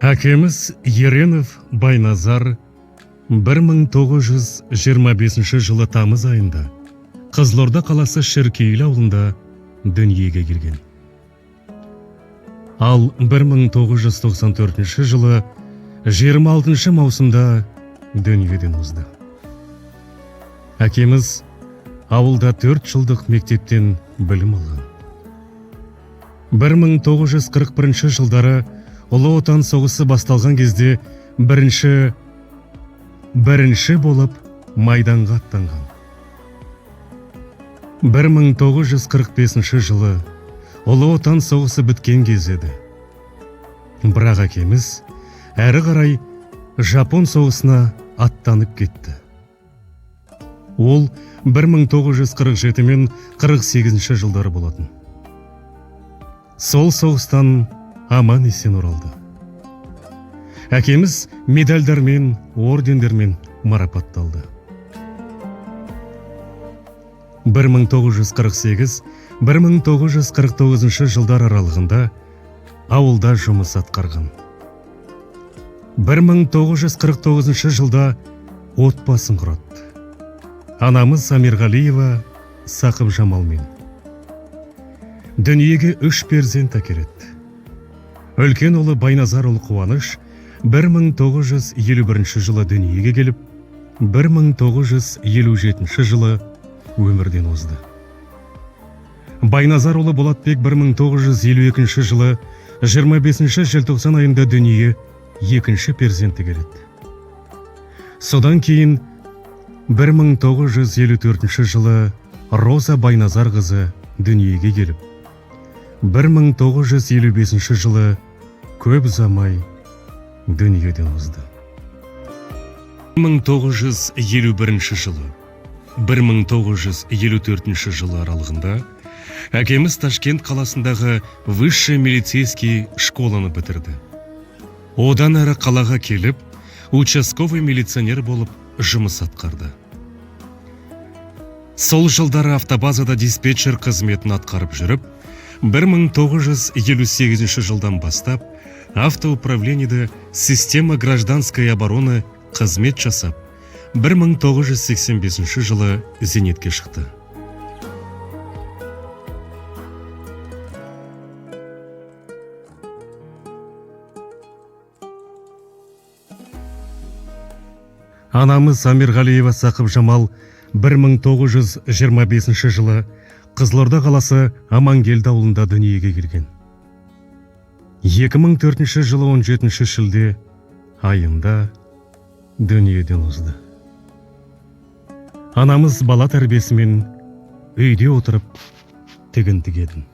Әкеміз Еренов Байназар 1925 жылы тамыз айында Қызылорда қаласы Шіркейлі ауылында дүниеге келген. Ал 1994 жылы 26 маусымда дүниеден озды. Әкеміз ауылда 4 жылдық мектептен білім алған. 1941 жылдары Ұлы Отан соғысы басталған кезде бірінші болып майданға аттанған. 1945 жылы Ұлы Отан соғысы біткен кез еді. Бірақ әкеміз әрі қарай Жапон соғысына аттанып кетті. Ол 1947 мен 48 жылдары болатын. Сол соғыстан аман есен оралды. Әкеміз медальдармен, ордендермен марапатталды. 1948-1949 жылдар аралығында ауылда жұмыс атқарған. 1949 жылда отбасын құрады. Анамыз Амирғалиева Сақыпжамалмен. Дүниеге 3 перзент әкеледі. Үлкен ұлы Байназарұлы Қуаныш 1951 жылы дүниеге келіп, 1957 жылы өмірден озды. Байназарұлы Болатбек 1952 жылы 25 желтоқсан айында дүние екінші перзенті келеді. Содан кейін 1954 жылы Роза Байназар қызы дүниеге келіп, 1955 жылы көп ұзамай дүниеден озды. 1951 жылы 1954 жылы аралығында әкеміз Ташкент қаласындағы высший милицейский школаны бітірді. Одан әрі қалаға келіп, участковый милиционер болып жұмыс атқарды. Сол жылдары автобазада диспетчер қызметін атқарып жүріп, 1958 жылдан бастап автоуправлениеде система гражданской обороны қызмет жасап, 1985 жылы зейнетке шықты. Анамыз Амирғалиева Сақыпжамал 1925 жылы Қызылорда қаласы Амангелді ауылында дүниеге келген. 2004 жылы 17 шілде айында дүниеден озды. Анамыз бала тәрбиесімен үйде отырып тігін тігетін.